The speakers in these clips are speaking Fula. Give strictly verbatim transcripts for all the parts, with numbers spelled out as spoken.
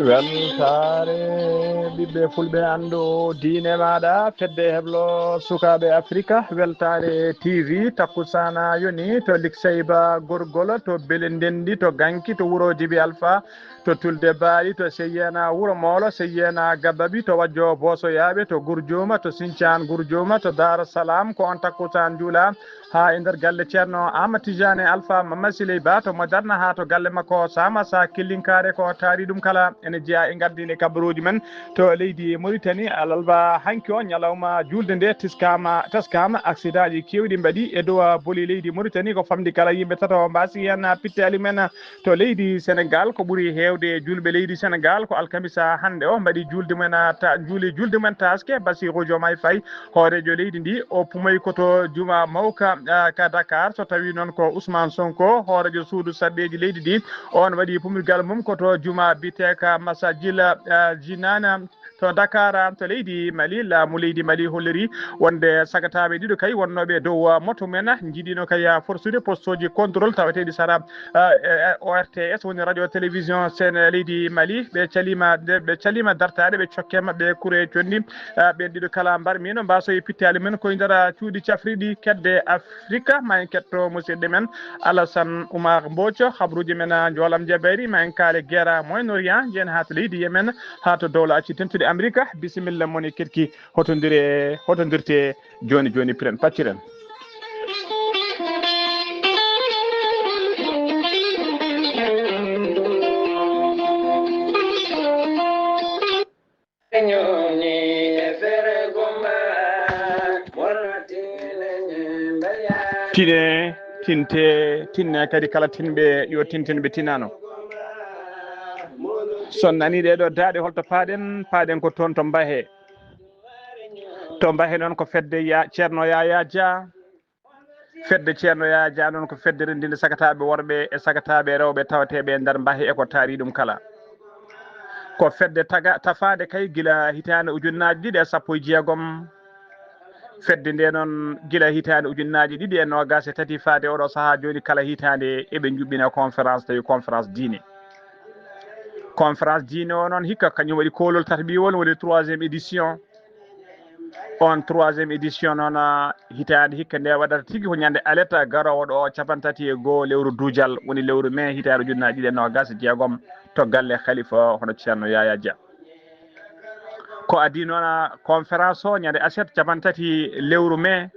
Weltaare ɓiɓɓe fulɓe, anndu diine maaɗa, fedde heblo sukaaɓe Afrika, Weltaare T V, takkusaana yoni to Likseyba Gorgol, to Bele Ndenndi, to Ganki, to Wuro Dibi Alfa, to Tulde Baali, to Seyyeena Wuro Moolo, Seyyeena Gababi, to Wajjo Boosoyaaɓe, to Gurjuuma, to Sincaan Gurjuuma, to Daara Salaam, ko on takkusaan njuula. Haa e nder galle Ceerno Aamadu Tijaani Alfa Mamma Siley Ba to Moderna, haa to galle makko Saamasa Killinkaare, ko taari ɗum kala ene jeyaa e ngardiiɗe kabaruuji men to leydi Moritani. Alarba hanki o, ñalawma juulde nde, tiskaama, taskaama accidentji keewɗi mbaɗi e dow boli leydi Moritani, ko famɗi kala yimɓe tato mbaasi heen pittaali men to leydi Senegaal. Ko ɓuri heewde juulɓe leydi Senegaal ko alkamisa hannde o mbaɗi juulde mumen, ta-, njuuli juulde mumen taaske. Basiiru Jomaay Fay, hooreejo leydi ndi, o pumoy ko to juma mawka, ah, ka Dakar. So tawi noon ko Ousmane Sonko, hooreejo suudu sarɗeeji leydi ndi, on waɗi pumirgal mum ko to juma biteeka Masajila, ah, Jinana to Dakar, to leydi Mali. Laamu leydi Mali holliri wonde sagataaɓe ɗiɗo kay wonnooɓe dow, ah, moto men njiɗino kay, ah, forsude postoji contrôle taweteeɗi sara, ah, eh, eh, O R T S, woni radio télévision Sen leydi Mali. Ɓe calima, de-, ɓe calima dartaade, ɓe cokke maɓɓe kure conndi. Ah, ɓen ɗiɗo kala mbarmino mbaasoyi pittaali men koye nder cuuɗi cafriɗi kedde Afrika. Ma en ketto musidɗo men Alassane Oumar Mbothio, habruuji men, ah, Njoolam Jabayri, ma en kaale Guerre Moyen-Orient, njeyen haa to leydi Yemen, haa to dowla acci tentuɗi Amerika. Bisimilla moni ketki, hotondire, hotondirte jooni jooni, piren pacciren. Tine, tinte, tinne kadi kala tinɓe yo tintin ɓe tinano. So nani ɗeɗo daaɗe, holto paaɗen? Paaɗen ko toon to Mbahe. To Mbahe noon ko fedde ya-, Ceerno Yaya Dia. Fedde Ceerno Yaya Dia noon ko fedde renndinde sagataaɓe worɓe e sagataaɓe rewɓe tawateeɓe e nder Mbahe e ko taari ɗum kala. Ko fedde taga-, tafaande kay gila hitaande ujunnaaji ɗiɗi e sappo e jeegom. Fedde nde noon gila hitaande ujunnaaji ɗiɗi e noogaas e tati faade oɗo sahaa jooni, kala hitaande eɓe njuɓɓina conférence, tawi conférence diine. Conférence diine o noon hikka kañum waɗi koolol tataɓiwol, woni troisième édition. On troisième édition noon, ah, hitaande hikka nde waɗata tigi ko ñande alet garoowo ɗo, capanɗe tati e goo lewru duujal, woni lewru mai hitaande ujunnaaji ɗiɗi e noogaas e jeegom, to galle Khalifa hono Ceerno Yaya Dia. Ko adii noon, ah, conférence o ñande aset capanɗe tati lewru mai,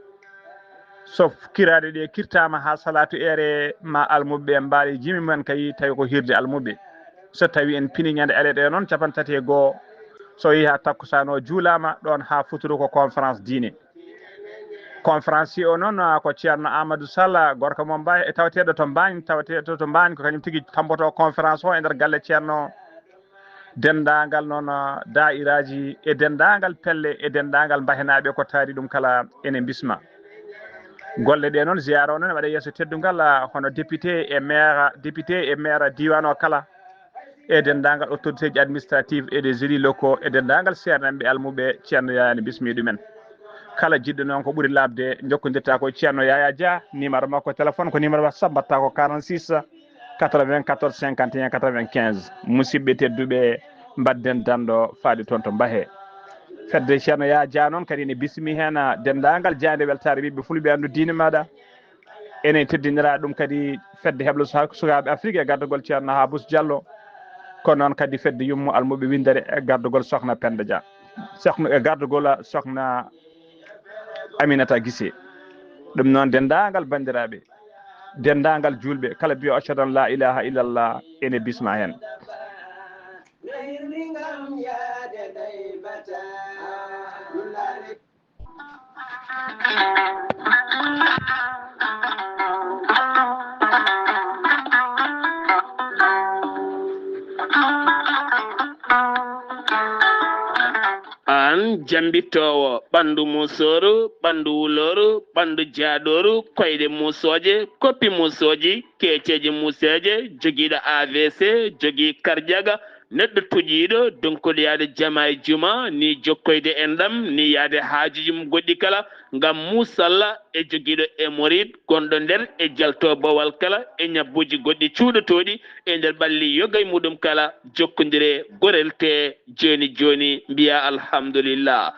so kiraaɗe ɗe kirtaama haa salaatu eere, ma almuɓɓe mbaali jimi mumen kay, tawi ko hirde almuɓɓe. So tawi en pini ñande alet ɗe noon, capanɗe tati e goo, so yehi haa takkusaan o juulaama ɗoon haa futuro ko conférence diine. Conférence o noon, ah, ko Ceerno Amadou Sall, gorko mo Mbaye, e tawateeɗo to Mbaañ, tawateeɗo to Mbaañ, ko kañum tigi tamboto conférence o e nder galle Ceerno. Denndaangal noon, ah, daa'iraaji e denndaangal pelle e denndaangal Mbahenaaɓe ko taari ɗum kala ene mbisma. Golle ɗe noon, ziyaara o noon waɗa yeeso teddungal, ah, hono député e maire, député e maire diiwaan o kala, e denndaangal autoritéji administratives et des élus locaux, e denndaangal seernanɓe almuɓe, Ceerno Yaya ne bismii ɗumen. Kala jiɗɗo noon ko ɓuri laaɓde, jokkondirta ko Ceerno Yaya Dia, numéro makko téléphone ko numéro WhatsApp, mbaɗta ko quarante-six quatre-vingt-quatorze cinquante et un quatre-vingt-quinze. Musidɓe tedduɓe, mbaɗden danɗo faade toon to Mbahe. Fedde Ceerno Yaya Dia noon kadi ne bismii heen denndaangal jaaynde weltaare ɓiɓɓe fulɓe, anndu diine maaɗa. Enen teddinira ɗum kadi fedde heblo suka-, sukaaɓe Afrique e gardagol Ceerno Habous Diallo. Ko noon kadi fedde yummo almuɓe winndere e gardagol Sokhna Penda Dia. Sokhna, e gardagol Sokhna Aminata Guissé. Ɗum noon denndaangal banndiraaɓe, denndaangal juulɓe, kala mbiyo ashhadu an la ilaha illallah ene bisma heen. Aan jambittoowo ɓanndu musooru, ɓanndu wulooru, ɓanndu jaadooru, koyɗe musooje, koppi musooji, keeceeje museeje, jogiiɗo A V C, jogii karjaga, Neɗɗo toƴiiɗo donkuɗo yaade jama e juma, ni jokkoyde enɗam, ni yaade haajuuji mum goɗɗi kala, ngam muusalla e jogiiɗo e morit gonɗo nder e jalto bowal kala e ñabbuuji goɗɗi cuuɗotooɗi e nder ɓalli yoga e muɗum kala, jokkondire gorel te jooni jooni, mbiya alhamdulillah.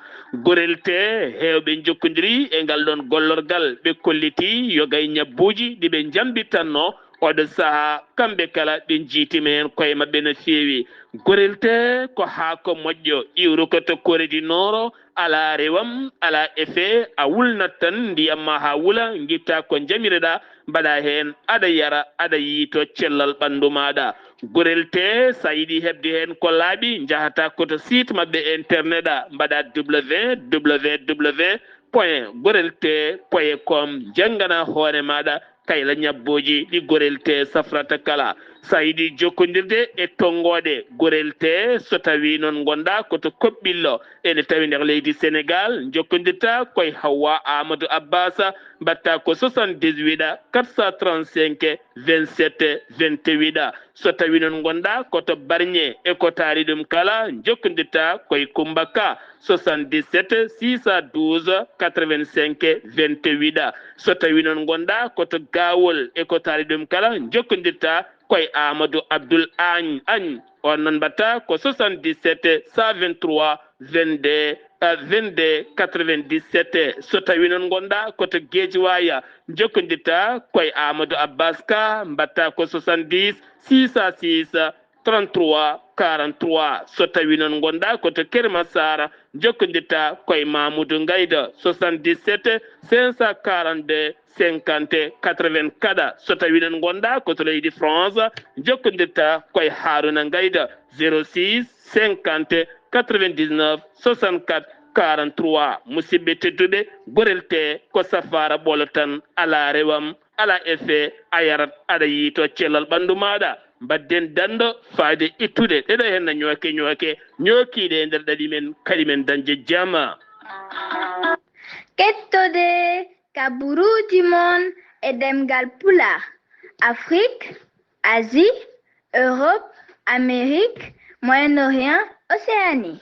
Gorel te heewɓe njokkondiri e ngal ɗon gollorgal, ɓe kolliti yoga e ñabbuuji ɗi ɓe njambitanno, oɗo saha kamɓe kala ɓe njiitima heen koye maɓɓe no feewi. Gorel te ko haako moƴƴo, iwruko to Corée du Nord, alaa rewam, alaa effet, a wulnat tan ndiyam ma haa wula, ngitta ko njamireɗa, mbaɗa heen, aɗa yara, aɗa yiito cellal ɓanndu maaɗa. Gorel te, so a yiɗi heɓde heen ko laaɓi, njahata ko to site maɓɓe internet a, mbaɗa www point gorel te point com, njanngana hoore maaɗa kayla ñabbuuji ɗi gorel te safrata kala. So a yiɗi jokkondirde e tonngooɗe gorel te, so tawii noon ngonɗa ko to Koɓɓillo, ene tawi nder leydi Senegaal, njokkondirta koye Hawwa Amadou Abbas, mbaɗta ko soixante-dix-huit quatre cent trente-cinq vingt-sept vingt-huit. So tawii noon ngonɗa ko to Barñe e ko taari ɗum kala, njokkondirta koye Kummba Ka, soixante-dix-sept six cent douze quatre-vingt-cinq vingt-huit. So tawii noon ngonɗa ko to Gaawol e ko taari ɗum kala, njokkondirta koye Amadou Abdoul Agne. Agne, on noon mbaɗta ko soixante-dix-sept cent vingt-trois vingt-deux, euh, vingt-deux quatre-vingt-dix-sept. So tawii noon ngonɗa ko to Guédiawaye, njokkondirta koye Amadou Abbas Ka, mbaɗta ko soixante-dix six cent six trente-trois quarante-trois. So tawii noon ngonɗa ko to Keur Massar, njokkondirta koye Mamoudou Ngayda, soixante-dix-sept cinq cent quarante-deux cinquante quatre-vingts. Kadi, so tawii noon ngonɗa ko to leydi France, njokkondirta koye Harouna Ngayda, zéro six cinquante quatre-vingt-dix-neuf soixante-quatre quarante-trois. Musidɓe tedduɓe, gorel te ko safaara ɓolo tan, alaa rewam, alaa effet, a yarat, aɗa yiito cellal ɓanndu maaɗa. Mbaɗden danndo fayde ittude ɗeɗo henna ñooke ñooke, ñookiiɗe e nder ɗaɗi men, kadi men dañde jama. Kettode kaburuuji mon e ɗemngal Pulaar, Afrik, Asie, Europe, Amérique, Moyen-Orient, Océanie.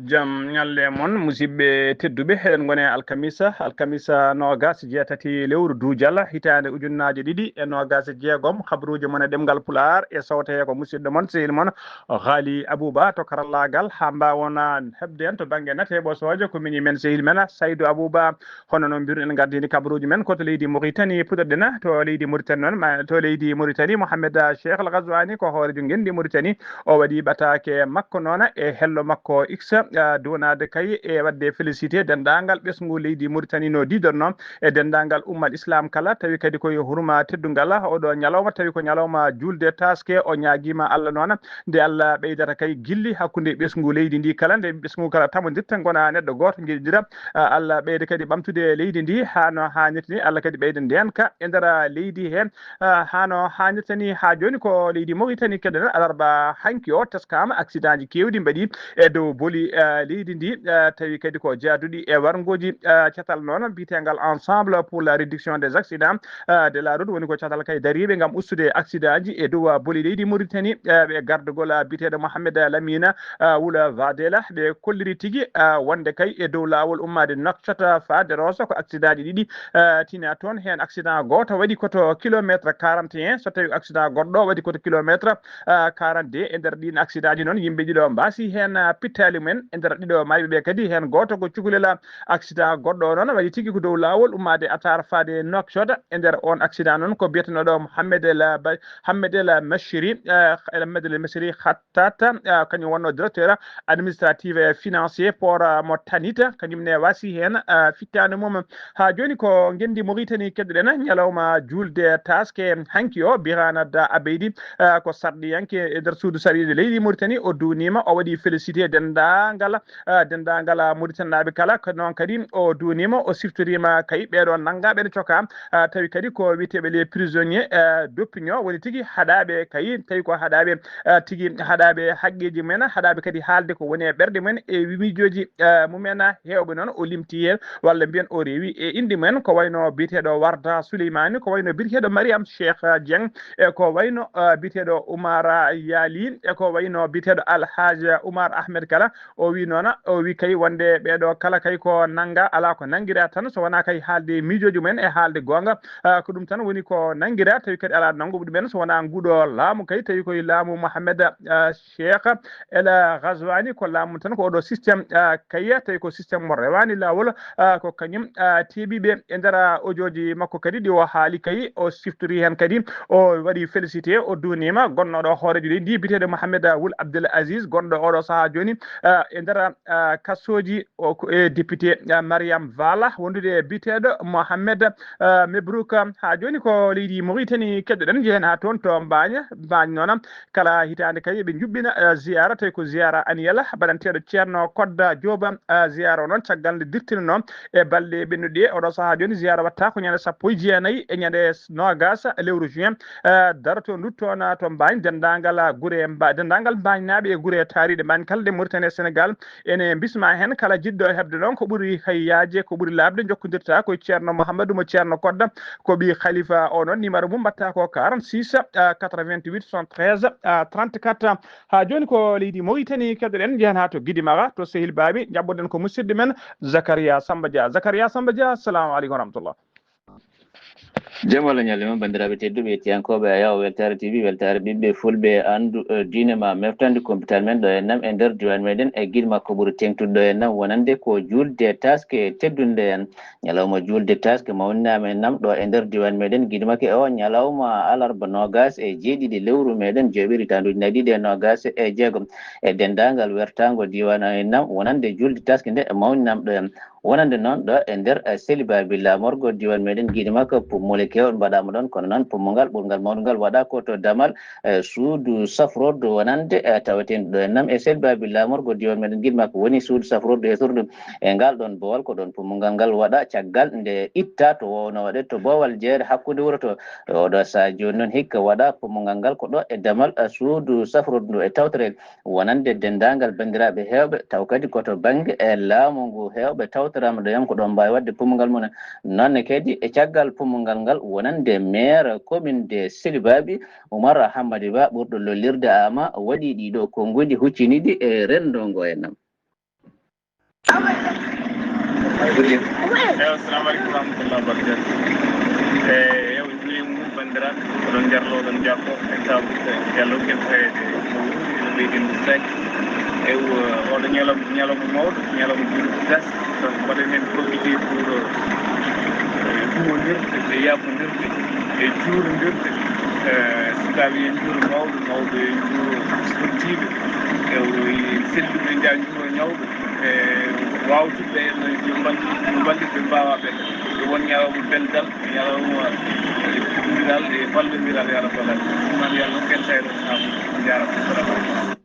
Jam ñalle mon, musidɓe tedduɓe. Eɗen ngoni e alkamisa, alkamisa noogas e jeetati lewru duujal, hitaande ujunnaaje ɗiɗi e noogas e jeegom. Habruuji mon e ɗemngal Pulaar e sowte ko musidɗo mon, sehil mon, Haali Abuba to karallaagal, haa mbaawon heɓde en to bannge nate ɓosoojo ko miñi men, sehil men, Saydu Abuba. Hono no mbiruɗen, ngardiini kabaruuji men ko to leydi Mauritanie puɗɗorɗen. To leydi Mauritanie noon, ma, to leydi Mauritanie, Mohamed Cheikh Al Ghazouani ko hooreejo ngenndi Mauritanie. O waɗi ɓataake makko noon e hello makko X, ah, duwanaade kay e waɗde félicité denndaangal ɓesngu leydi Mauritanie no diidornoo e denndaangal ummal Islam kala, tawi kadi ko e hurma teddungal oɗo ñalawma, tawi ko ñalawma juulde taaske. O ñaagiima Allah noon nde Allah ɓeydata kay gilli hakkunde ɓesngu leydi ndi kala, nde ɓesngu kala tamondirta, ngona neɗɗo gooto, njiɗira, ah, Allah ɓeyda kadi ɓamtude leydi ndi haa no haanirta ni, Allah kadi ɓeyda ndeenka e nder leydi he, ah, haa no haanirta ni. Haa jooni ko leydi Mauritanie keɗoɗen, alarba hanki o, teskaama accident ji keewɗi mbaɗi e dow boli, ah, leydi ndi, ah, tawi kadi ko jaaduɗi e warngooji, ah, catal noon mbiyeteengal Ensemble pour la réduction des accidents, ah, de la route, woni ko catal kay dariiɓe ngam ustude accident ji e dow, ah, boli leydi Mauritanie, ah, ɓe gardagol, ah, biyeteeɗo Mohamed Lamine, ah, Wula Vadela, ɓe kolliri tigi, ah, wonde kay e dow laawol ummaade Nouakchott faade Rosso ko accident ji ɗiɗi, ah, tina toon. Heen accident gooto waɗi ko to kilomètre quarante et un, so tawi accident goɗɗo waɗi ko to kilomètre, ah, quarante-deux. E nder ɗiin accident ji noon, yimɓe ɗiɗo mbaasi heen, ah, pittaali mumen. E nder ɗiɗo maayɓe ɓe kadi, heen gooto ko cukalel. Accident goɗɗo o noon waɗi tigi ko dow laawol ummaade Atar faade Nouakchott. E nder oon accident noon ko biyetenooɗo Mohamed El Ba-, Mohamed El Machiri, eh, El Ahmed El Machiri Khattat, eh, kañum wonno directeur administratif et financier port, eh, mo Tanit, kañum ne waasi heen, eh, fittaandu mum. Haa jooni ko ngenndi Mauritanie keɗoɗen, ñalawma juulde taaske hanki o, Birana Da Abeydi, eh, ko sarɗiyanke e nder suudu sariya leydi Mauritanie, o duwniima, o waɗi félicité denndaa denndaangal, ah, denndaangal, ah, Mauritanie naaɓe kala. Ko noon kadi o duuniima, o siftoriima kay ɓeeɗo nanngaa ɓeeɗo cokaa, ah, tawi kadi ko wiyeteeɓe les prisonniers, ah, d'opinion woni tigi haɗaaɓe kay, tawi ko haɗaaɓe, ah, tigi haɗaaɓe haqqeeji mumen, haɗaaɓe kadi haalde ko woni e ɓerɗe mumen e miijooji, ah, mumen. Heewɓe noon o limti heen walla mbiyen o rewi e inɗe mumen, ko wayno biyeteeɗo Warda Souleymani, ko wayno biyeteeɗo Mariam Cheikh Dieng, e ko wayno, ah, biyeteeɗo Oumar Yaali, e ko wayno biyeteeɗo Alhaji Oumar Ahmed kala. O wi noona, o wi kay wonde ɓeeɗo kala kay ko nannga, alaa ko nanngira tan so wonaa kay haalde miijooji mumen e haalde goonga. Ah, ko ɗum tan woni ko nanngira, tawi kadi alaa nanngo ɓuri ɓen so wonaa nguɗo laamu kay, tawi koye laamu Mohamed, ah, Cheikh El Ghazouani, ko laamu tan ko oɗo système, ah, kay, tawi ko système mo rewaani laawol, ah, ko kañum, ah, teeɓiiɓe e nder, ah, ojooji makko kadi ɗi o haali kay, o siftori heen kadi, o waɗi félicité, o duuniima gonnooɗo hooreejo leydi ndi biyeteeɗo Mohamed Wul Abdel Aziz, gonɗo oɗo sahaa jooni, ah, e nder, ah, kasooji, o ko e député, ah, Mariam Valla, wondude e biyeteeɗo Mohamed, ah, Mebrouk. Haa jooni ko leydi Mauritanie keɗoɗen, njehen haa toon to Mbaaña. Mbaañ noon, kala hitaande kay eɓe njuɓɓina, ah, ziyaara, tawi ko ziyaara annuel baɗanteeɗo Ceerno Kodda Jooba, ah, ziyaara o noon caggal nde dirtinanoo e balɗe ɓennuɗe ɗe, oɗo sahaa jooni ziyaara waɗata ko ñande sappo e jeenayi e ñande noogas lewru juin, eh, daroto ndu toon to Mbaañ, denndaangal gure Mba-, denndaangal Mbaañnaaɓe e gure taariiɗe Mbaañ kala ɗe Mauritanie e Sénégal ene mbisma heen. Kala jiɗɗo heɓde noon ko ɓuri hayyaaje, ko ɓuri laaɓde, jokkondirta ko e Ceerno Mouhamadou mo Ceerno Kodda, ko ɓii Khalifa o noon, numéro mum mbaɗta ko quarante-six, eh, quatre-vingt-huit soixante-treize, eh, trente-quatre. Haa jooni ko leydi Mauritanie keɗoɗen, njehen haa to Gidimara, to sehil baaɓe, njaɓɓoɗen ko musidɗo men Zakaria Samba Dia. Zakaria Samba Dia, assalamu aleykum wa rahmatullah. Jam Allah ñalle ma, banndiraaɓe tedduɓe, yettiyankooɓe Ayaw Weltaare T V, Weltaare ɓiɓɓe fulɓe, anndu, eh, diine ma, meftandi kumpital men ɗo e nam e nder diiwaan meɗen e giɗo makko ɓuri teeŋtude ɗo e nam, wonande ko juulde taaske teddunde en. Ñalawma juulde taaske mawninaama e nam ɗo e nder diiwaan meɗen Gidimake o, ñalawma alarba noogas e jeeɗiɗi lewru meɗen joyɓiri, hitaande ujunnaji ɗiɗi e noogas e jeegom. E denndaangal wertaango diiwaan o e nam, wonande juulde taaske nde mawninaama ɗo en. Wonande noon ɗo e nder, eh, selibabi laamorgo diiwaan meɗen Gidimaka, pummule keewɗe mbaɗaama ɗoon, kono noon pummungal ɓurngal mawnugal waɗa ko to damal, eh, suudu safrordu wonande, eh, taweteeɗo ɗo e nam e selibabi laamorgo diiwaan meɗen Gidimaka woni suudu safrordu e surdu e ngal ɗoon boowal. Ko ɗoon pummungal ngal waɗa caggal nde itta to wowno waɗe to boowal jeere hakkunde wuro to. E oɗo sahaa jooni noon hikka waɗa pummungal ngal ko ɗo e damal, eh, suudu safrordu ndu e tawtorel wonande denndaangal banndiraaɓe heewɓe, taw kadi ko to bannge e laamu ngu heewɓe tawtoraama ɗo, yam ko ɗoon mbaawi waɗde pummungal mum. Noon ne kadi e caggal pummungal ngal, wonande maire commune de Selibaaɓi, Oumar Hammadi Ba, ɓurɗo lollirde Ama, waɗi ɗiɗo konnguɗi, huccini ɗi e renndo ngo e nam. Eyo, assalamu aleykum wa rahmatullahi wa barakatuh. Eyo, juurimum banndiraaɓe, oɗon njarlo, oɗon njarlo e tawde Diallo, ken taweede no wuuri ene leydi Mauritanie. Eyo, oɗo ñalawma, ñalawma mawɗo, ñalawma juulde taaske, donc mbaɗen heen profité pour, eh, duwondirde e yaafondirde e juurondirde, eh, sukaaɓe yo njuuro mawɓe, mawɓe yo njuuro sportiiɓe, eyo, selluɓe nja njuuro ñawɓe. E waawtuɓe ɓe, yo mballu, yo mballu ɓe mbaawa ɓe. Yo won ñalawma belɗal, ñalawma e ɗuɗiral e ballondiral, ya rabbal alamin. Ɗum noon, yo Allah hokku en tawde on saabu. Jaaraama. Assalamu aleykum.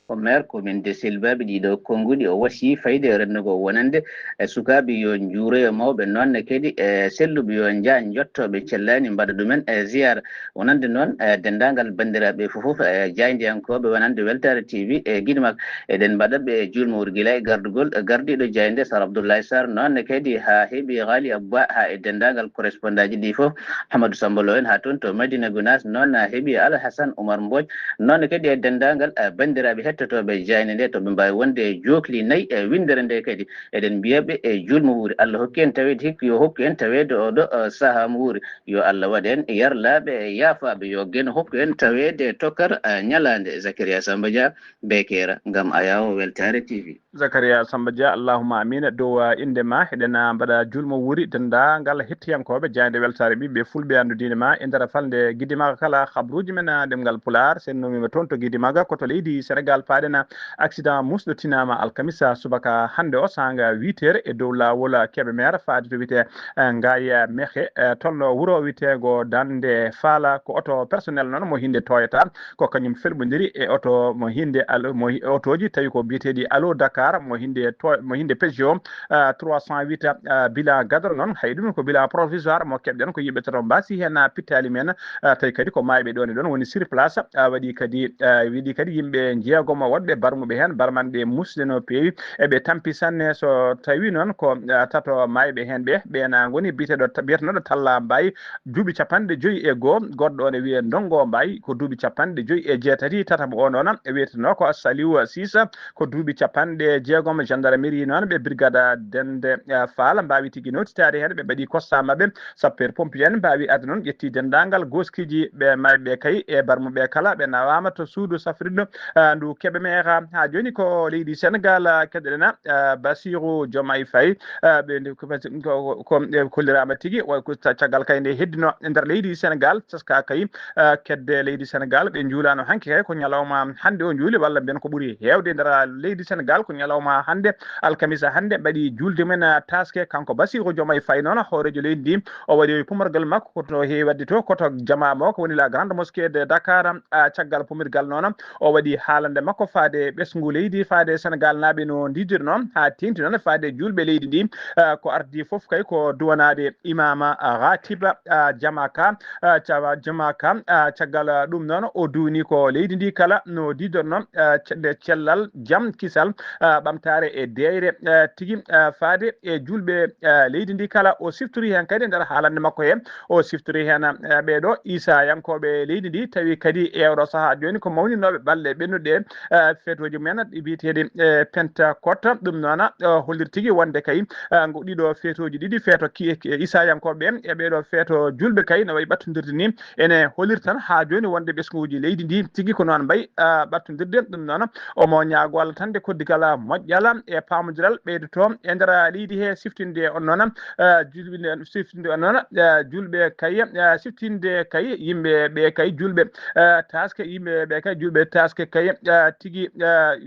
Ko maire commune de Selibaaɓi, ɗiɗo konnguɗi o wasiyii fayde e renndo ngo wonande e sukaaɓe yo njuuroyo mawɓe, noon ne kadi e selluɓe yo njah njottooɓe cellaani mbaɗa ɗumen e ziyaara. Wonande noon, e denndaangal banndiraaɓe fof, fof, e jaayndiyankooɓe wonande Weltaare T V e Gidimaka, eɗen mbaɗa ɓe juulmowre gila e gardugol gardiiɗo jaaynde Sar Abdoulaye Sarr, noon ne kadi haa heɓi Ghali Abba, haa e denndaangal correspondant ji ɗi fof, Amadou Samba Lo en haa toon to Madina Gounass, noon haa heɓi Alhassane Oumar Mbodj, noon ne kadi e denndaangal, eh, banndiraaɓe hettotooɓe jaaynde nde, to ɓe mbaawi wonde e jookli nayi e winndere nde kadi. Eɗen mbiya ɓe e juulmowre, Allah hokku en taweede hikka, yo hokku en taweede oɗo, eh, sahaa mo wuuri. Yo Allah waɗ en yarlaaɓe e yaafaaɓe, yo Geno hokku en taweede e tokkere, eh, ñalaande. Zakaria Samba Dia, Bekera, ngam Ayawo Weltaare T V. Zakaria Samba Dia, allahumma amiin. Dow, ah, innde ma, eɗen, ah, mbaɗa juulmowre denndaangal hettiyankooɓe jaaynde Weltaare ɓiɓɓe fulɓe, anndu diine ma e nder falnde Gidimaka kala, habruuji men, ah, ɗemngal Pulaar, so en nuumiima toon to Gidimaka, ko to leydi Senegaal. Faaɗen accident musɗo tinaama alkamisa subaka hannde o saanga huit heures e dow laawol Kébémer faade to wiyetee, eh, Ngaye Mékhé, eh, tolno wuro wiyeteengo Dande Faala. Ko oto personnel noon mo hinnde Toyota, ko kañum felɓondiri e oto mo hinnde Al-, mo hi-, otooji tawi ko biyeteeɗi Allo Dakar mo hinnde To-, mo hinnde Peugeot, eh, trois cent huit, eh, bilan gadoro noon, hay ɗum ko bilan provisoire mo keɓɗen, ko yimɓe tato mbaasi heen, eh, pittaali men, eh, tawi kadi ko maayɓe ɗoon e ɗoon woni sur place, eh, waɗi kadi, eh, waɗi kadi yimɓe jeegomo wonɓe barmuɓe heen, barmanɓe musde no peewi, eɓe tampi sanne. So tawi noon ko, eh, tato maayɓe heen ɓe, ɓeena ngoni biyeteeɗo, biyetenooɗo Talla Mbaye, duuɓi capanɗe joyi e goo, goɗɗo o ne wiyee Ndonngo Mbaye, ko duuɓi capanɗe joyi e jeetati, tataɓo o noon e wiyetenoo ko Saliou Cissé, ko duuɓi capanɗe jeegom, gendarmerie noon ɓe brigade Dande, eh, Faala mbaawi tigi notitaade heen, ɓe mbaɗi constat maɓɓe, sapeur pompier en mbaawi arde noon ƴetti denndaangal gooskiiji ɓe maayɓe kay e barmuɓe kala, ɓe nawaama to suudu safrirɗo, eh, ndu Kébémer. Haa jooni ko leydi Senegaal, eh, keɗoɗen, eh, Bassirou Diomaye Faye, eh, ɓe ndi ko, ko, ko, ko, eh, kolliraama tigi, wa-, ko ca-, caggal kay nde heddino e nder leydi Senegaal, teska kay, eh, kedde leydi Senegaal, ɓe njuulaano hanki kay ko ñalawma hannde o njuuli, walla mbiyen ko ɓuri heewde e nder leydi Senegaal ko ñalawma hannde, alkamisa hannde, mbaɗi juulde men, eh, taaske. Kanko Bassirou Diomaye Faye noon, hooreejo leydi ndi, o waɗi pomorgal makko ko to heewi waɗde to, ko to jamaa mo, ko woni la grande mosquée de Dakar, eh, caggal pomirgal noon, o waɗi haalande makko faade ɓesngu leydi, faade Senegaal naaɓe no ndiidirnoo, haa teeŋti noon faade juulɓe leydi ndi, eh, ko ardii fof kay ko duwanaade imaama, eh, Ratiba, eh, jama ka, eh, cawa-, jama ka, eh, caggal, eh, ɗum noon o duwni ko leydi ndi kala no ndiidirnoo, eh, ce-, nde cellal, jam, kisal, eh, ɓamtaare e deeyre, eh, tigi, eh, faade e juulɓe, eh, leydi ndi kala. O siftori heen kadi e nder haalande makko he, o siftori heen, eh, ɓee ɗoo Isayankooɓe leydi ndi, tawi kadi e oo ɗoo sahaa jooni ko mawninooɓe balɗe ɓennuɗe, eh, feetooji men ɗi biyeteeɗi, eh, Pentecôte. Ɗum noon, eh, holliri tigi wonde kay, eh, ngo ɗiɗo feetooji ɗiɗi, feeto ki-, ki-, Isayankooɓe ɓe e ɓee ɗoo feeto juulɓe kay no wayi ɓattondirde ni, ene holliri tan haa jooni wonde ɓesnguuji leydi ndi tigi ko noon mbayi, eh, ɓattondirde. Ɗum noon, omo ñaagoo Allah tan nde koddigal moƴƴal e paamondiral ɓeydoto e nder leydi he, siftinde on noon, eh, juulɓe, siftinde on noon, eh, juulɓe kay, eh, siftinde kay yimɓe ɓe kay juulɓe, eh, taaske, yimɓe ɓe kay juulɓe taaske kay, eh, tigi, eh,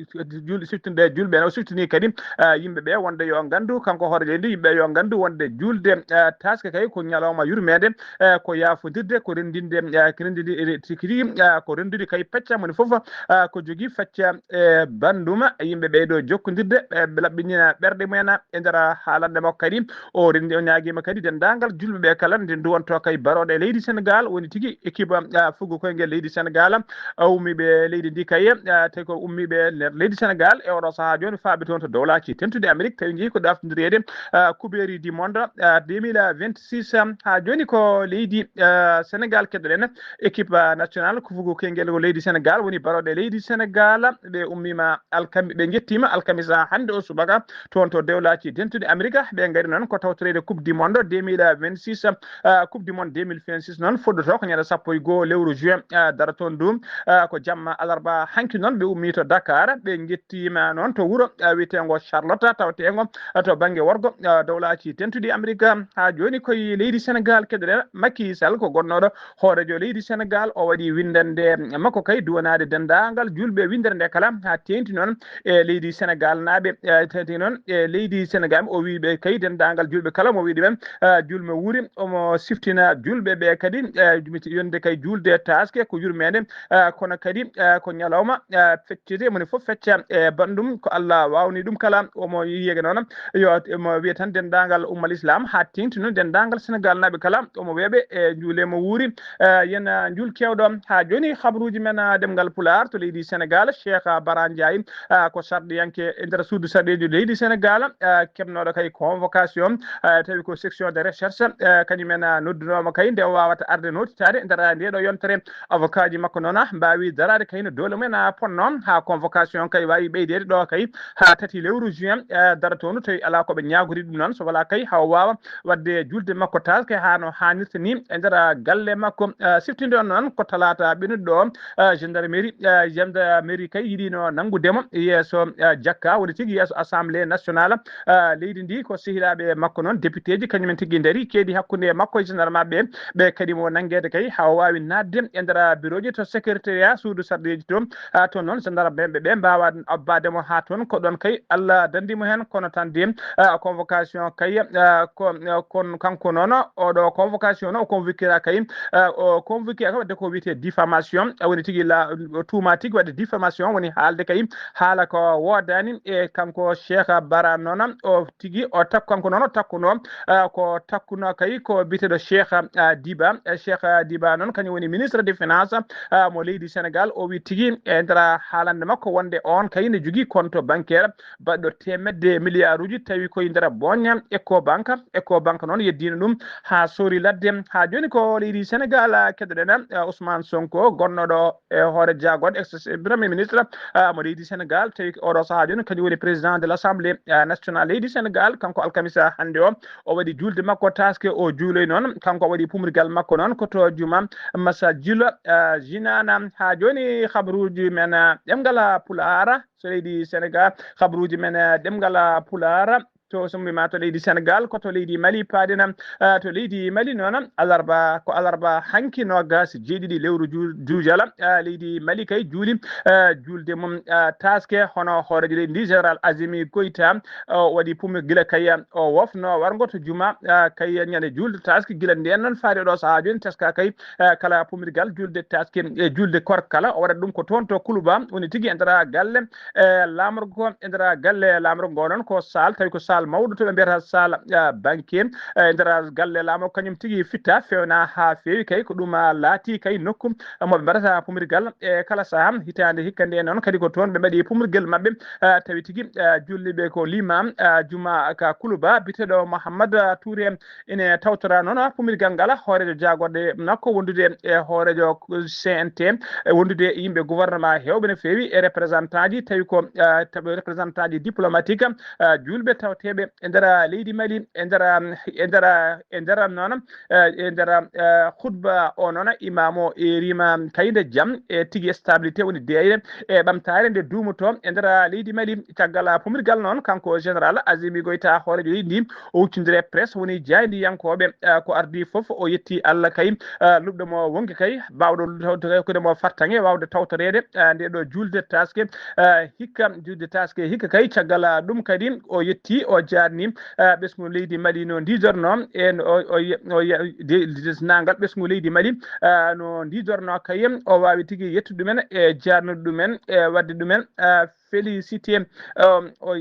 juul-, siftinde juulɓe no siftini kadi, eh, yimɓe ɓe wonde yo nganndu, kanko hoore leydi, yimɓe yo nganndu wonde juulde, eh, taaske kay ko ñalawma yurmeende, eh, ko yaafondirde, ko renndinde, eh, ko renndinde, eh, tigi tigi, eh, ko renndude kay pecca moni fof, eh, ko jogii facca e bannduma, yimɓe ɓeyɗo jokkondirde, ɓe laɓɓinina ɓerɗe mumen e nder haalande makko kadi. O renndi, o ñaagiima kadi denndaangal juulɓe ɓe kala nde nduwonto kay barooɗe leydi Senegaal, woni tigi équipe, ah, fuggo koyngel leydi Senegaal, ah, ummiiɓe leydi ndi kay, ah, tawi ko ummiiɓe nder leydi Senegaal e oɗo sahaa jooni faaɓe toon to dowlaaji tentuɗi Amerik, tawi njehi ko ɗaftondiriyeede, ah, Coupe du Monde, ah, deux mille vingt-six, ah, haa jooni ko leydi, ah, Senegaal keɗoɗen. Équipe, ah, national ko fugo koyngel ko leydi Senegaal woni barooɗe leydi Senegaal. Ɓe ummiima alkami-, ɓe njettiima alkamisa hannde o subaka toon to dewlaaji dentuɗi Amerika. Ɓe ngari noon ko tawtoreede Coupe du Monde deux mille vingt-six, ah, Coupe du Monde deux mille vingt-six noon fuɗɗoto ko ñande sappo e goo lewru juin, ah, dara toon ɗum, ah, ko jamma alarba hanki noon ɓe ummii to Dakar. Ɓe njettiima noon to wuro, ah, wiyeteengo Charlotte tawteengo, ah, to bannge worgo, ah, dowlaaji dentuɗi Amerika. Haa jooni koye leydi Senegaal keɗoɗen Macky Sall ko gonnooɗo hooreejo leydi Senegaal, o waɗi winndannde makko kay duwanaade denndaangal juulɓe winndere nde kala, haa teeŋti noon e leydi Senegaal naaɓe, e teeŋti noon e leydi Senegaal, o wii ɓe kay denndaangal juulɓe kala mo wii ɗumen, eh, juulmo wuuri, omo siftina juulɓe ɓe kadi, eh, yonde kay juulde taaske ko yurmeende, eh, kono kadi, eh, ko ñalawma, eh, feccete, moni fof fecca e banndum, ko Allah waawni ɗum kala, omo yiyege noon, yo, omo wiya tan denndaangal ummal Islam, haa teeŋti noon denndaangal Senegaal naaɓe kala, omo weeɓe e njuulee mo wuuri, eh, yen, eh, njuul keewɗo. Haa jooni, habruuji men, eh, ɗemngal Pulaar to leydi Senegaal, Cheikh, eh, Bara Ndiaye, eh, ko sarɗiyanke e nder suudu sarɗeeji leydi Senegaal, eh, keɓnooɗo kay convocation, eh, tawi ko section de recherche, eh, kañum en, eh, noddunooma kay nde o waawata arde nootitaade e nder nde ɗo yontere. Avocat ji makko noon, ah, mbaawi daraade kay no doole mumen, ah, ponno haa convocation kay waawi ɓeydeede ɗo kay haa tati lewru juin, eh, dara toon tawi alaa ko ɓe ñaagori ɗum noon, so walaa kay haa o waawa waɗde juulde makko taaske haa no haanirta ni e nder galle makko. Eh, siftinde on noon ko talaata ɓennuɗo ɗo, eh, gendarmerie, eh, gendarmerie kay yiɗino nanngude mo yeeso, eh, jakka, woni tigi yeeso Assemblée nationale, eh, leydi ndi. Ko sehilaaɓe makko noon, député ji, kañumen tigi ndari keedi hakkunde makko e gendarme ɓe, ɓe kadi mo nanngeede kay haa o waawi naatde e nder birooji to secrétariat suudu sarɗeeji to, ah, to noon, so ndara ɓe, ɓe, ɓe mbaawa abbaade mo haa toon, ko ɗoon kay Allah danndi mo heen, kono tan de, ah, convocation kay, ah, ko, ah, kon, kanko noon, oɗo convocation o convoquera kay, ah, o convoquera kay waɗde ko wiyetee diffamation, ah, woni tigi la, o tuuma tigi waɗde diffamation, woni haalde kay haala ko woodaani. E kanko Cheikh Bara noon, o tigi o takku, kanko noon o takkuno, ah, ko takkuno kay ko biyeteeɗo Cheikh, ah, Diba. Eh, Cheikh, ah, Diba noon, kañum woni ministre de finance, ah, mo leydi Sénégal. O wi tigi e nder haalande makko wonde on kay ne jogii compte bancaire baɗɗo teemedde milliard uji, tawi koye nder boña Ecobank. Ecobank noon yeddiino ɗum haa soori ladde. Haa jooni ko leydi Sénégal, ah, keddoɗen, ah, Ousmane Sonko, gonnoɗo e hoore jaagorɗe, ex premier ministre, ah, mo leydi Sénégal, tawi oɗo sahaa jooni kañum woni président de l'Assemblée, ah, nationale leydi Sénégal. Kanko alkamisa hannde o, o waɗi juulde makko taaske, o juuloy noon. Kanko o waɗi pumrigal makko noon ko to juma Masajil, ah, Jinana. Haa jooni habaruuji men, ah, ɗemngal, ah, Pulaar, so leydi Sénégal, habaruuji men, ah, ɗemngal, ah, Pulaar, to, so mbiima to leydi Sénégal, ko to leydi Mali paaɗen, ah, to leydi Mali noon, alarba, ko alarba hanki noogaas e jeeɗiɗi lewru ju-, juujala, ah, leydi Mali kay juuli, ah, juulde mum, ah, taaske, hono hooreejo leydi ndi, Général Azimi Goïta, ah, o waɗi pumi gila kay, ah, o wofno warngo to juma, ah, kay ñande juulde taaske, gila ndeen noon faade ɗo sahaa jooni, teska kay, ah, kala pumirgal juulde taaske e juulde koor kala, o waɗat ɗum ko toon to Kuluba, woni tigi e nder galle, e laamorgo, e nder galle laamorgo ngo noon ko saal, tawi ko saal mawɗo to ɓe mbiyata saal, ah, banque. E nder galle laamorgo kañum tigi fitta, fewna haa feewi kay, ko ɗum, ah, laati kay nokku mo ɓe mbaɗata pumirgal e kala saha. Hitaande hikka nde noon kadi ko toon ɓe mbaɗi pumirgal maɓɓe, ah, tawi tigi, ah, julliɓe ko limam, ah, juma ka Kuluba, biteɗo Mouhammad Touré, ene tawtora noon pumirgal ngal hooreejo jaagorɗe makko wondude e hooreejo C N T, e wondude e yimɓe gouvernement heewɓe no feewi, e représentant ji, tawi ko, ah, tawi représentant ji diplomatique, ah, julɓe tawteeɓe e nder leydi Mali, e nder, e nder, e nder noon, ah, e nder, ah, khutba o noon, imam o erima kayde jam e tigi stabilité woni deeyre e ɓamtaare nde duumoto e nder leydi Mali. Caggal pumirgal noon, kanko Général Azimi Goïta, hooreejo leydi ndi, o huccondire presse, woni jaayndiyankooɓe, ah, ko ardii fof, o yetti Allah kay, ah, luɓɗo mo wonki kay, baawɗo hokkude mo fartaŋŋe waawde tawtoreede, ah, nde ɗo juulde taaske, ah, hikka, juulde taaske hikka kay. Caggal, ah, ɗum kadi, o yetti, o jaarni, ah, ɓesngu leydi Mali no ndijorno, e no o, o, o, o, de-, desnangal ɓesngu leydi Mali, ah, no ndijorno kay, o waawi tigi yettude ɗumen e jaarnude ɗumen e waɗde ɗumen, ah, félicité, um, o,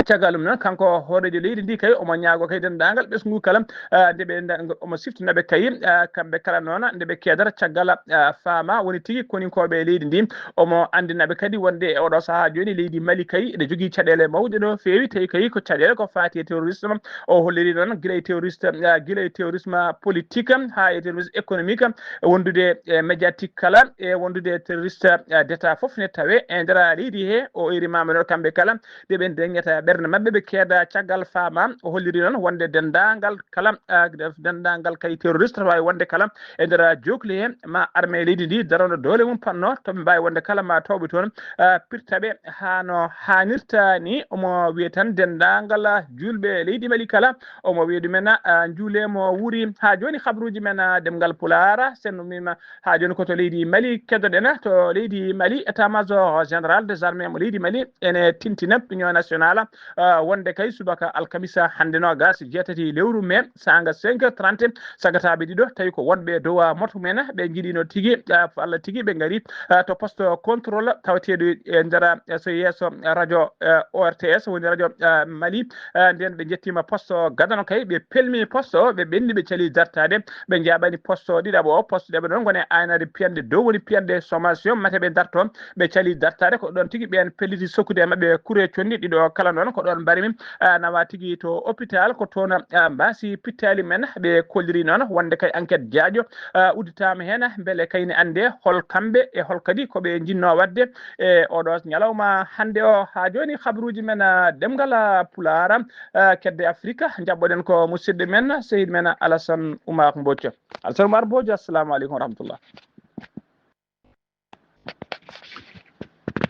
caggal ɗum noon, kanko hooreejo leydi ndi kay, omo ñaago kay denndaangal ɓesngu kala, ah, nde ɓe nda-, omo siftina ɓe kay, ah, kamɓe kala noon, nde ɓe keedata caggal, ah, faama woni tigi koninkooɓe leydi ndi. Omo anndina ɓe kadi wonde e oɗo sahaa jooni leydi Mali kay ene jogii caɗeele mawɗe no feewi, tawi kay ko caɗeele ko faati e terrorisme. O holliri noon gila e terroriste, ah, gila e terrorisme politique haa e terrorisme économique, wondude e médiatique kala, e wondude e terroriste, ah, d'État fof ne tawe e nder leydi he. O eri mama noon kamɓe kala, nde ɓe ndeñata ɓernde maɓɓe, ɓe keeda caggal faama. O holliri noon wonde denndaangal kala, ah, denndaangal kay terroriste, wawi wonde kala e nder jookli he, ma armée leydi ndi darano doole mum panno, to ɓe mbawi wonde kala ma tawɓe toon, ah, pirta ɓe haa no haanirta ni. Omo wiya tan denndaangal julɓe leydi Mali kala, omo wiya ɗumen, ah, njuule mo wuuri. Haa jooni, habruuji men, ah, ɗemngal Pulaar, sen no mbima, haa jooni ko to leydi Mali keddoɗen. To leydi Mali, état major général des armées mo leydi Mali ene tintina union nationale, ah, wonde kay subaka alkamisa hannde noogaas e jeetati lewru mai, saanga cinq heures trente, sagataaɓe ɗiɗo, tawi ko wonɓe e dow, ah, moto men, ɓe njiɗino tigi, ah, Allah tigi, ɓe ngari, ah, to poste contrôle tawateeɗo e nder, ah, so yeeso radio, ah, O R T S, woni radio, ah, Mali. Ah, nden ɓe njettima poste o gadano kay, ɓe pelmi poste o, ɓe ɓenni, ɓe cali dartaade, ɓe njaɓani poste o ɗiɗaɓo o. Poste ɗiɗaɓo noon ngoni aynade piyanɗe dow, woni piyanɗe sommation, mate ɓe darto, ɓe cali dartaade. Ko ɗoon tigi ɓeen pelliti sokkude e maɓɓe kure conndi ɗiɗo kala. Noon ko ɗoon mbarimi, ah, nawa tigi to hôpital, ko toon, ah, mbaasi pittaali men. Ɓe kolliri noon wonde kay enquête jaaƴo, ah, udditaama heen, mbele kay ne annde hol kamɓe e hol kadi ko ɓe njinnoo waɗde e oɗo ñalawma hannde o. Haa jooni, habruuji men, ah, ɗemngal, ah, Pulaar, ah, kedde Afrika, njaɓɓoɗen ko musidɗo men, sehil men Alassane Oumar Mbodj. Alassane Oumar Mbodj, assalamu aleykum wa rahmatullah.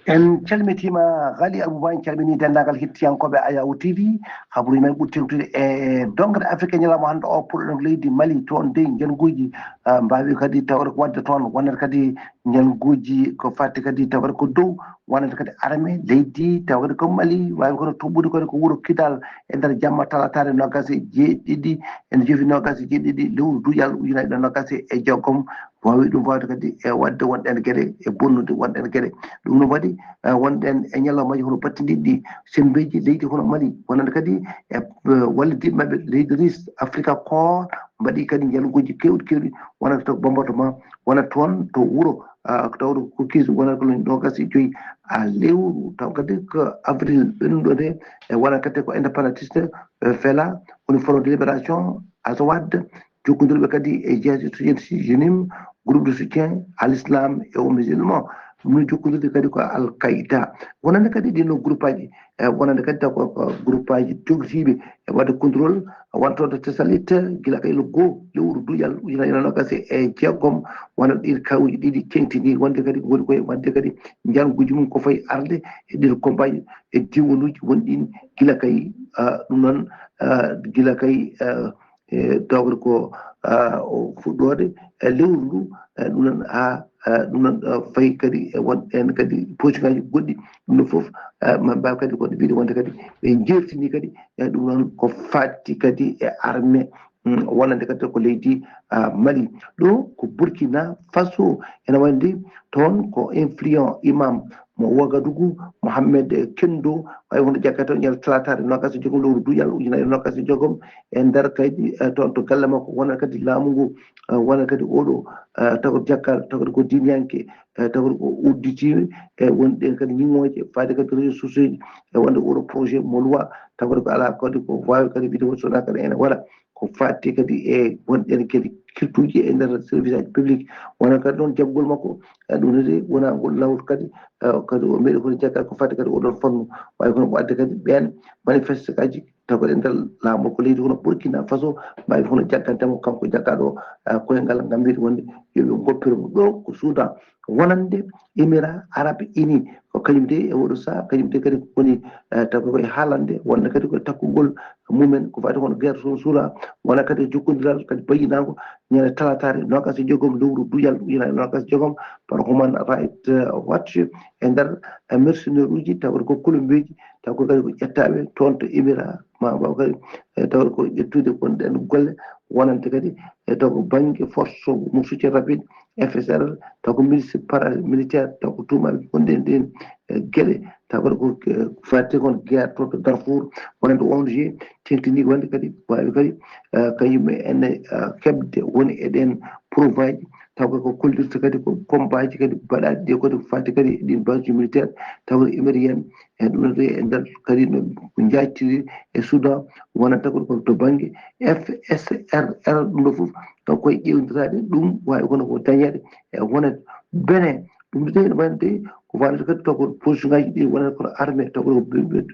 En calmitiima Ghali Abouba, en calminii denndaangal hettiyankooɓe Ayawu T V. Kabaruuji men ɓuri teeŋtude e doŋre Afrik e ñalawma hannde o, puɗɗoɗen ko leydi Mali, toon dey njanguuji ah, mbaawi kadi tawde ko waɗde toon, wonande kadi njanguuji ko fati kadi tawde ko dow, wonande kadi armée leydi tawde ko Mali, waawi kono toɓɓude kadi ko wuro Kidal e nder jamma talataare noogaas e jeeɗiɗi, ene jofi noogaas e jeeɗiɗi lewru duƴal ujunaaji ɗiɗi noogaas e jeegom, waawi ɗum waawde kadi e waɗde wonɗen geɗe e bonnude wonɗen geɗe. Ɗum no waɗi eh, wonɗen e ñalawmaaji hono battindiiɗi ɗi, semmbeeji leydi hono Mali, wonande kadi e eh, wallidiiɓe maɓɓe leydi Ris, Afrika Koor, mbaɗi kadi njanguuji keewɗi keewɗi, wonata to Bamboto ma, wona toon to wuro ah, tawde ko kiis wonata ko noogaas e joyi ah, lewru, taw kadi ko avril ɓennuɗo nde, e wona kadi ko indépendantiste eh, Fela, woni Front de Libération, Azawad, jokkondirɓe kadi e J S S G N I M, groupe de soutien à l'islam et aux musulmans. Ɗum no jokkondirde kadi ko Al Qaida. Wonande kadi ɗin no groupe aji, e wonande kadi taw ko ko groupe aji jogitiiɓe e waɗde contrôle, wontoɗo Tesalit, gila kay le goo lewru duƴal ujunaaji ɗiɗi noogaas e jeegom, wona ɗin kawuuji ɗiɗi teeŋtini wonde kadi ko woni koye waɗde kadi njanguuji mum ko fayi arde e ɗin kombaaji e diiwanuuji wonɗi ɗin gila kay ah, ɗum noon ah, gila kay ah, e tawde ko ah, o fuɗɗoode e lewru ndu, e ɗum noon haa e ɗum noon ah, fayi kadi e won ɗeen kadi position ngaji goɗɗi, ɗum ɗo fof ah, ma mbaaw kadi ko wiide wonde kadi ɓe njeertini kadi e ɗum noon ko faati kadi e armée mm, wonande kadi ko leydi ah, Mali. Ɗo ko Burkina Faso, ene wayde toon ko influent imam mo Ouagadougou, Mohamed Kendo, wayi hono jaggata ñande talataare noogaas e jeegom lewru duƴal ujunaaji ɗiɗi noogaas e jeegom, e nder kadi eh, toon to galle makko wona kadi laamu ngu eh, wona kadi oɗo eh, taw jaggal taw ko diiniyanke eh, taw ko udditiiɓe e wonɗen kadi ñiŋooje faade kadi réseaux sociaux ji e wonde oɗo projet mo loi taw ko alaa kadi ko waawi kadi wiide won sona kadi ene waɗa ko faati kadi e wonɗen kadi kirtuuji e nder service aji public wona kadi noon jaggol makko e ɗum ne wona ngol lawol kadi eh, kadi o meeɗi kono jaggal ko faati kadi oɗon fannu waawi kono ko adde kadi ɓeen manifeste kaji taw ko e nder laamu ko leydi hono Burkina Faso mbaawi hono jaggantemo kanko jaggaɗo eh, koyngal ngam wiide wonde yo ɓe ngoppir mo ɗo ko Soudan wonande Émirats Arabes Unis ko kañum de e oɗo saha kañum de kadi woni eh, taw koye haalande wonde kadi koye takkugol mumen ko faati hono guerre son suura wona kadi jokkondiral kadi bayyinaango ñande talataare noogaas e jeegom lewru duƴal ujunaaji noogaas e jeegom par Human Rights eh, Watch e nder eh, mercenaire uji taw ko Colombie ji taw ko kadi ko ƴettaaɓe toon to Émirats ma mbaw kadi e taw ko ƴettude kon ɗen golle wonande kadi e taw ko bannge force mo soutien rapide F S R taw ko milice paramilitaire taw ko tuumaaɓe gonɗi e ɗen eh, geɗe taw kadi ko eh, faati kon guerre to to Darfour wonande O N G teeŋtini wonde kadi waawi kadi eh, kañum ene eh, heɓde woni e ɗen provaaji taw ko kollirta kadi ko kombaaji kadi baɗaaɗi ɗi kadi ko faati kadi e ɗin base militaire taw ko Émirats en e ɗum noon e nder kadi no ko njaajtiri e Soudan wonata ko to bannge F S R R ɗum ɗo fof taw koye ƴeewndiraade ɗum waawi kono ko dañeede e wonat Benin ɗum de wonde ko wonata kadi taw ko position ngaji ɗi wonata kono armée taw ko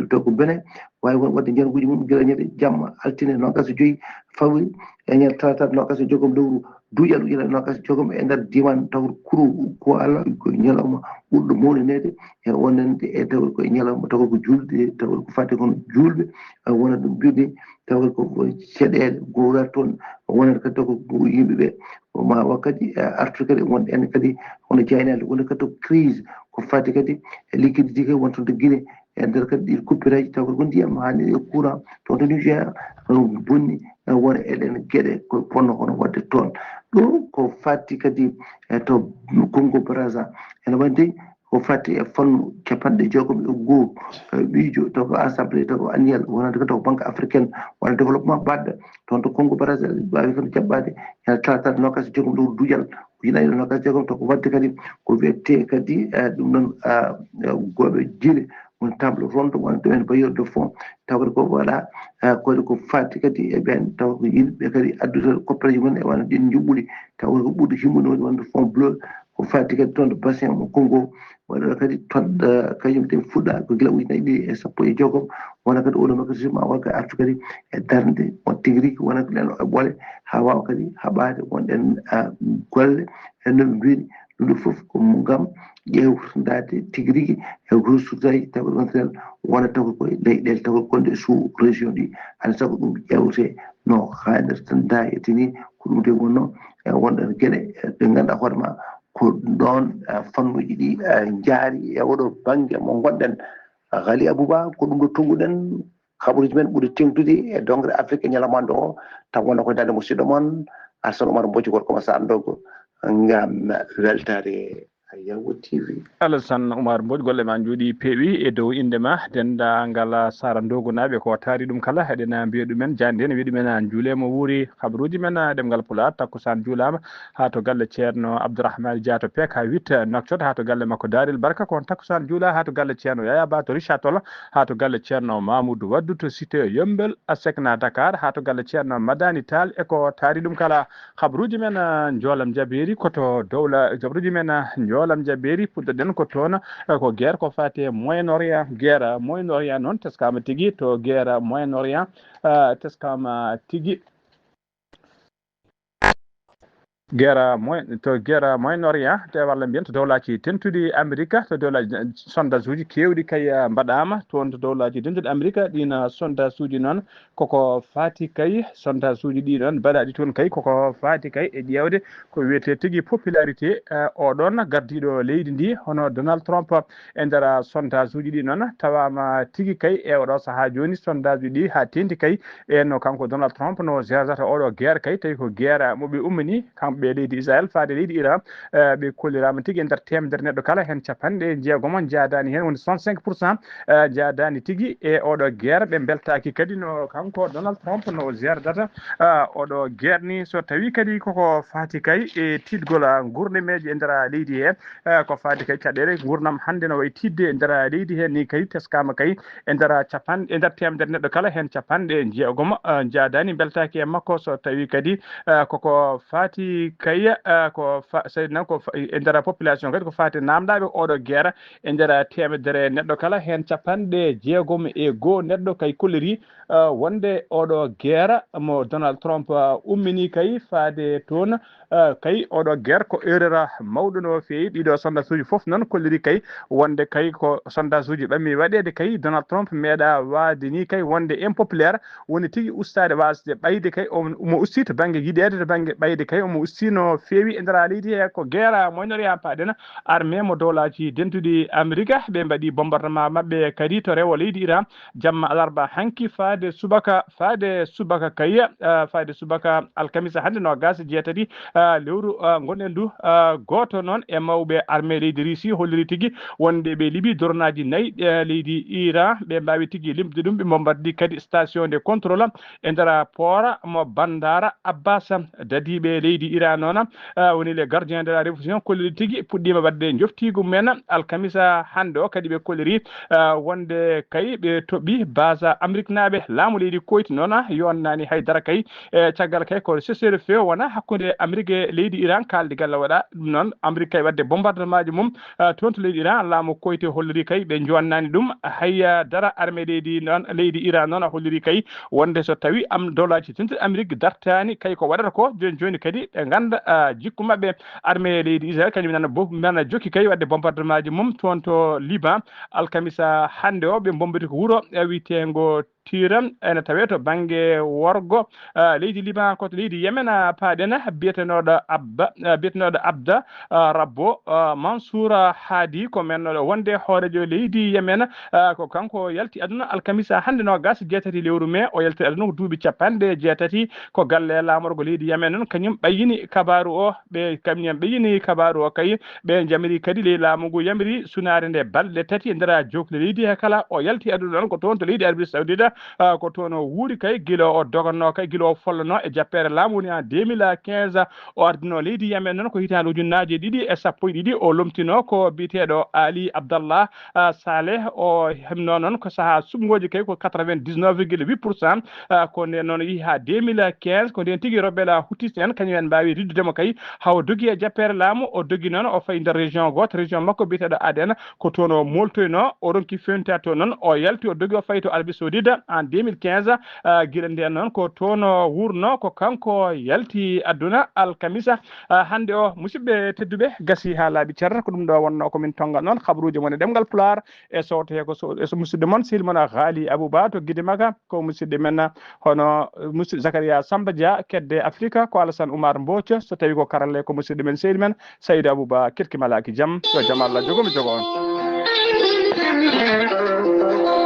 taw ko Benin waawi won waɗde njanguuji mum gila ñande jamma altine noogaas e joyi fawri e ñande talaata noogaas e jeegom lewru duƴal ujunaaji noogaas e jeegom e nder diiwaan tawr kuru ko ala ko ñalawma ɓurɗo mawninede e wonande e tawr ko e ñalawma tawr ko julde tawr ko fate kono julɓe wona ɗum mbiɗi tawr ko ceɗeele gowra toon wonata kadi taw ko yimɓe ɓe ma wa kadi artu kadi won en kadi hono jaynade wonata kadi ko crise ko fati kadi e liquidité kadi wontonto Guinée e nder kadi ɗi coupure aji taw ko ndiyam hani e courant to to Niger bonni wona eɗen geɗe ko ponno kono wadde toon ɗo ko fatti kadi e to Congo Brazza ene wandi ko fatti e fannu capanɗe jeegom e goo ɓiijo taw ko assemblée taw ko annuel wonande ko taw banque africaine wona développement baɗɗo toon to Congo Brazza wawi kadi jaɓɓade ene tawata nogas e jeegom lewru duƴal ujunaaji ɗiɗi nogas e jeegom to ko wadde kadi ko wiyete kadi ɗum noon gooɓe jile won table ronde won ɗumen bailleur de fonds tawde ko waɗa koyɗe ko fati kadi e ɓen taw ko yimɓe kadi addude koppereji mum e wano ɗin njuɓɓuli taw ko ɓurɗo himmude woni wonde fonds bleu ko fati kadi toon to bassin mo Congo waɗa kadi toɗɗa kañum te fuɗɗa ko gila ujunaaji ɗiɗi e sappo e jeegom wona kadi oɗo makasima won kadi artu kadi e darde on tigi rigi wona ko ɗen e ɓole ha wawa kadi haɓade wonɗen golle e no ɓe mbiɗi Ɗum ɗo fof ko ngam ƴeewtandaade tigi rigi e ressource aji tawa ɗon tel wonata ko koye leyɗeele tawa gonɗe sous région ɗi. Alaa sago ɗum ƴeewte no haanirta. Ndaa e tini ko ɗum de wonno e wonɗen geɗe ɗe ngannduɗaa hoore ma ko ɗoon fannuuji ɗi njaari e oɗo bannge mo ngonɗen. Ghali Abouba, ko ɗum ɗo tonnguɗen. Kabaruuji men ɓuri teeŋtude e dongre Afrique e ñalawma hannde o, taw wonno ko daande musidɗo mon Alsan Oumar Mbodji, gorko mo Sar Ndogo, ngam weltaare Yawo T V. Alassane Oumar Mbodj, golle ma njooɗi peewi e dow innde ma, denndaangal Sara Ndogonaaɓe ko taari ɗum kala, eɗen mbiya ɗumen jaande en, wiya ɗumen njuule mo wuuri. Kabaruuji men ɗemngal Pulaar, takkusaan juulaama haa to galle Ceerno Abdourahmane Dia to P K huit Nouakchott, haa to galle makko Daarel Barka, ko on takkusaan juula haa to galle Ceerno Yaya Ba to Richard Toll, haa to galle Ceerno Mamoudou Waddou to Cité Yembel, a Sekna Dakar, haa to galle Ceerno Madani Tall e ko taari ɗum kala. Kabaruuji men, ah, njoolam jabeeri ko to dowla, kabaruuji men, ah, njoolam jabeeri puɗɗoɗen ko toon, ah, ko guerre ko faati e Moyen-Orient, guerre Moyen-Orient noon teskaama tigi to guerre Moyen-Orient, ah, teskaama tigi. Guerre Moyen, to guerre Moyen-Orient, te walla mbiyen to dowlaaji tentuɗi Amerika, to dowlaaji, sondage uji keewɗi kay, ah, mbaɗaama toon to dowlaaji tentuɗi Amerika, ɗiin, ah, sondage uji noon koko faati kay, sondage uji ɗi noon mbaɗaaɗi toon kay koko faati kay e ƴeewde ko wiyetee tigi popularité, ah, oɗoon gardiiɗo leydi ndi hono Donald Trump. E nder, ah, sondage uji ɗi noon tawaama tigi kay e oɗo sahaa jooni sondage uji ɗi haa teeŋti kay e no kanko Donald Trump no gerdata oɗo guerre kay, tawi ko guerre mo ɓe ummini kamɓe leydi Israël faade leydi Iran. Eh, ɓe kolliraama tigi e nder teemedere neɗɗo kala, heen capanɗe jeegom njaadaani heen, woni soixante-cinq pour cent, eh, njaadaani tigi e oɗo guerre. Ɓe mbeltaaki kadi no kanko Donald Trump no gerdata, ah, oɗo guerre ni. So tawi kadi koko faati kay e tiitgol, ah, nguurnameeje e nder leydi he, eh, ko faati kay caɗeele nguurndam hannde no wayi tiiɗde e nder leydi he ni kay teskaama kay e nder capan-, e nder teemedere neɗɗo kala, heen capanɗe jeegom, eh, njaadaani mbeltaaki e makko. So tawi kadi, eh, koko faati kay, eh, ko fa-, so nan ko fa-, e nder population kadi ko faati naamndaaɓe oɗo guerre e nder teemedere neɗɗo kala, heen capanɗe jeegom e goo neɗɗo kay kolliri, eh, wonde oɗo guerre mo Donald Trump, eh, ummini kay faade toon, eh, kay oɗo guerre ko erreur mawɗo no feewi. Ɗiɗo sondage uji fof noon kolliri kay wonde kay ko sondage uji ɓammi waɗeede kay Donald Trump meeɗa waade ni kay wonde impopulaire, woni tigi ustaade waasde ɓayde kay, o, omo usti to bannge yiɗeede, to bannge ɓayde kay omo usti no feewi e nder leydi he. Ko guerre Moyen-Orient paaɗen, armée mo dowlaaji dentuɗi Amerika, ɓe mbaɗi bombardement maɓɓe kadi to rewo leydi Iran, jamma alarba hanki faade subaka, faade subaka kay, ah, faade subaka alkamisa hannde noogaas e jeetati, ah, lewru, ah, ngonɗen ndu, ah, gooto noon e mawɓe armée leydi Russie holliri tigi wonde ɓe liɓi dronaaji nayi, eh, leydi Iran, ɓe mbaawi tigi limtude ɗum, ɓe mbombardii kadi station de contrôle e nder port mo Bandar Abbas. Dadiiɓe leydi Iran noon, ah, woni les gardiens de la révolution, kolliri tigi puɗɗiima waɗde njoftiigu men alkamisa hannde o, kadi ɓe kolliri, ah, wonde kay ɓe toɓɓi base Amérique naaɓe. Laamu leydi Kuwait noon, ah, yonnaani hay dara kay, e caggal kay ko cessez-le-feu wona hakkunde Amérique e leydi Iran, kaaldigal waɗa ɗum noon. Amérique kay waɗde bombardement ji mum, ah, toon to leydi Iran, laamu Kuwait holliri kay ɓe jonnaani ɗum hay, ah, dara. Armée leydi noon, leydi Iran noon a holliri kay wonde so tawi am dowlaaji tentuɗi Amérique dartaani kay ko waɗata ko, jooni jooni kadi ɓe ngannda, ah, jikku maɓɓe. Armée leydi Israël kañum nana bo-, nana jokki kay waɗde bombardement ji mum toon to Liban. Alkamisa hannde o ɓe mbombiti ko wuro, eh, wiyeteengo Tira, ene tawee to bannge worgo, ah, leydi Liban, ko to leydi Yemen, ah, paaɗen, biyetenooɗo Abba, ah, biyetenooɗo Abda, ah, Rabbo, ah, Mansour, ah, Hadi, ko men wonde hooreejo leydi Yemen, ah, ko kanko yalti aduna alkamisa hannde noogaas e jeetati lewru mee, o yalti aduna ko duuɓi capanɗe jeetati, ko galle laamorgo leydi Yemen noon, kañum ɓayyini kabaaru o, ɓe, kañum ɓayyini kabaaru o kay, ɓe njamiri kadi ley laamu ngu yamiri sunaare nde balɗe tati e nder jookli leydi he kala. O yalti aduna noon ko toon to leydi Arabie Saoudite, ah, ko toon o wuuri kay gila o doganno kay, gila o follono e jappeere laamu woni en deux mille quinze. O ardino leydi Yemen noon ko hitaande ujunnaaje ɗiɗi e sappo e ɗiɗi. O lomtino ko biyeteeɗo Ali Abdallah, ah, Saleh. O hemno noon ko sahaa suɓngooji kay ko quatre-vingt-dix-neuf virgule huit pour cent. Ah, ko nden noon yehi haa deux mille quinze, ko nden tigi rebelle Houthis en, kañum en mbaawi riddude mo kay, haa o dogi e jappeere laamu, o dogi noon, o fayi nder région gooto, région makko biyeteeɗo Aden, ko toon o mooltoyno, o ronki fewnitaade toon noon, o yalti, o dogi, o fayi to Arabie Saoudite, en deux mille quinze. Gila ndeen noon ko toon o wuurno, ko kanko yalti aduna alkamisa hannde o. Musidɓe tedduɓe, gasi haa laaɓi cer, ko ɗum ɗo wonnoo ko min tonnga noon, habruuji mon e ɗemngal Pulaar, e sowto he ko so e so musidɗo mon, sehil mon Haali Abouba to Gidimaka, ko musidɗo men hono musidɗo Zakaria Samba Dia, kedde Afrika, ko Alassane Oumar Mbooco, so tawi ko karalle ko musidɗo men, sehil men Saydou Abouba, Kirki Malaki Jam, yo jam Allah jogo mi jogo on.